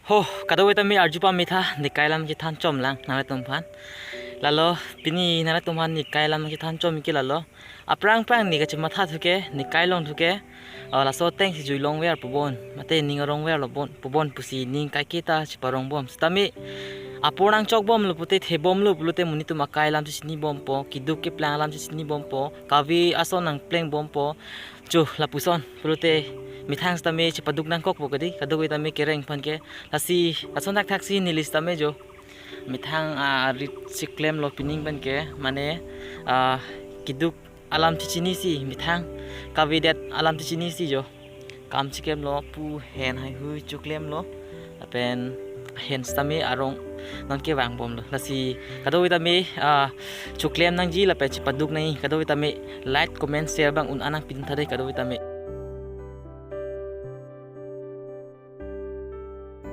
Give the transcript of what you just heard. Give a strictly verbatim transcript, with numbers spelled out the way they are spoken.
Ho, kadokave tame arju pame tha, nekai alam chethan chom lang nanglitum aphan. Lalo, pini nanglitum aphan nekai alam chethan chom ke lalo. Aphrang phrang ne kachematha thu ke, nekai long thu ke, ah, laso ateng si jui longver pu bon, mate ning arongver lo bon, pu bon pusi ning kaiketa cheparong bom. Sitame apor nangchok bomlo pute, the bomlo pulote monit atum akai alam chechini bompo, keduk keplang alam chechini bompo, kave ason nangpleng bompo. Cho lapuson pulote methang sitame chepaduk nangkokpo kadi, kadokave tame kereng aphan ke. Lasi ason thakthak si neli sitame jo methang, ah, rit si klemlo pining pen ke, mane, ah, keduk alam chechini si methang, kavedet alam chechini si jo kam cheklemlo pu hen haihui choklemlo, lapen hen sitame arong non kevang bomlo. Lasi kadokave tame, ah, choklem nangji lapen chepaduk nangji, kadokave tame like, comment, share abang un-an nangpidun tha dei kadokave tame.